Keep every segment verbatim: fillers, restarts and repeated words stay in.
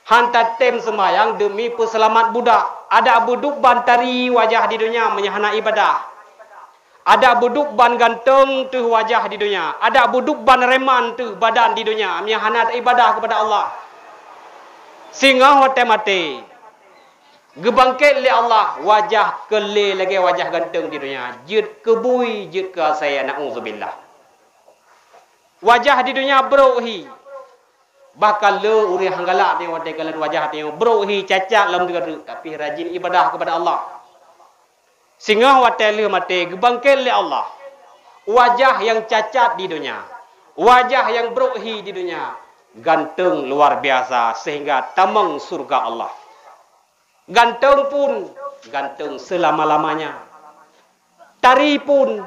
Han tatem seumayang deumi peuseulamat budak. Adak beudub ban tari wajah di donya meunyoe hana ibadah. Adak beudub ban ganteng teuh wajah di donya. Adak beudub ban reman teuh badan di donya meunyoe hana ibadah keupada Allah. Singoh watée maté, geubangket lé Allah, wajah keu lé lagée wajah ganteng di donya. Jeuet keu bui, jeuet keu asée, na'udzubillah. Wajah di donya brok hi. Bahkan le ureuëng nyang galak nyoe watée kalon wajah nyoe brok hi, cacat lom teuka, tapi rajin ibadah keupada Allah. Singoh watée lheueh maté geubangket lé Allah. Wajah nyang cacat di donya, wajah nyang brok hi di donya, ganteng luar biasa sehingga tamong syurga Allah. Ganteng pun, ganteng selama-lamanya. Tari pun,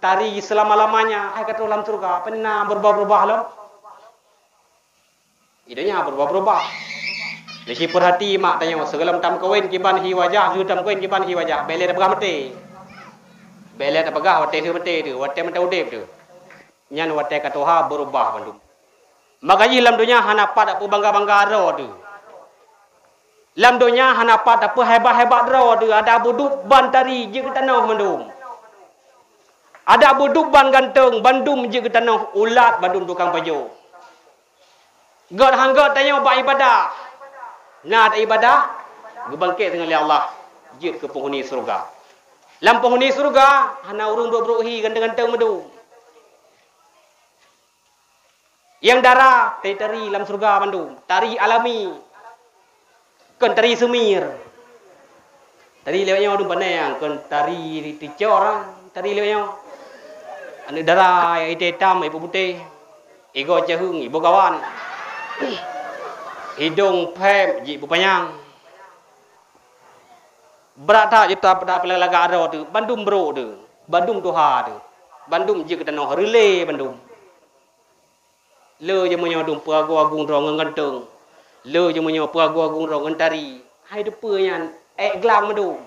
tari selama-lamanya. Hai ka troh lam syurga, peue na beurubah-rubah lom? Di donya beurubah-rubah. Jadi peurhati mak tanyoe, sigohlom tameukawen kiban hi wajah, lheueh tameukawen kiban hi wajah. Bék lé tapeugah maté. Bék lé tapeugah watée lheueh maté teuh, watée mantong udeb teuh. Nyan watée ka tuha beurubah bandum. Maka jih lam donya hana pat tapeubangga-bangga droe teuh. Lam donya hana pat tapeuhebat-hebat droe teuh, adak beudub ban tari jeuet keu tanoh mandum. Adak beudub ban ganteng bandum jeuet keu tanoh, ulat bandum tukang pajoh. Gét han gét tanyoe bak ibadah. Na taibadah, geubangket singoh lé Allah, jeuet keu peunghuni syeuruga. Lam peunghuni syeuruga hana ureuëng brok-brok hi ganteng-ganteng mandum. Nyang dara tari-tari lam syeuruga mandum, tari alami, kon tari seumir. Tari lewat nyoe dum pane, kon tari teucor, tari lewat nyoe. Aneuëk dara nyang itam-itam, iputéh-putéh, igoe ceuheung, iboh kawan. Hidong phép jih beupanyang. Brat that jeuet tapeudak lagak droe teuh, bandum brok teuh, bandum tuha teuh, bandum jeuet keu tanoh reulée bandum. Le jeuet meunyoe dum peuagoe-agung droe ngon ganteng. Le jeuet meunyoe peuagoe-agung droe ngon tari. Hai deupeue nyan, ék glang mandum.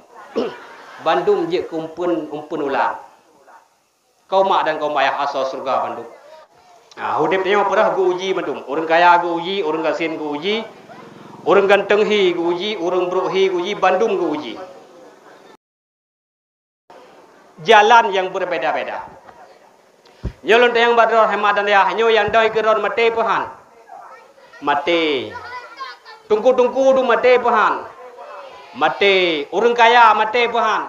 Bandum jeuet keu umpeuen, umpeuen ulat. Kaum mak dan kaum ayah asoe syeuruga bandum. Ah, udeb nyoe peurah geu-uji bandum. Ureuëng kaya geu-uji, ureuëng gasien geu-uji, ureuëng ganteng hi geu-uji, ureuëng brok hi geu-uji, bandum geu-uji. Jalan nyang beubeda-beda. Nyoe lôn tanyong bak droe, hai mak dan ayah, nyoe nyang dong keu droe maté peu han? Maté. Teungku-teungku dum maté peu han? Maté. Ureuëng kaya maté peu han?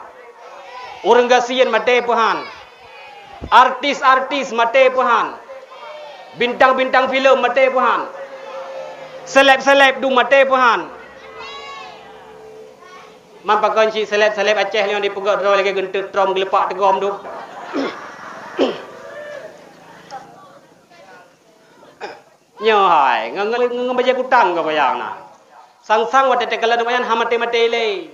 Ureuëng gasien maté peu han? Artis-artis maté peu han? Bintang-bintang filem maté peu han? Seleb-seleb dum maté peu han? Man pakon cit seleb-seleb Aceh nyoe dipeugét droe lagée geunteut trom geulepak teugom dum. Nyoe hai, ngon, ngon, ngon bajée kutang gob nyang na. Sang-sang watée takalon awaknyan han maté-maté lé.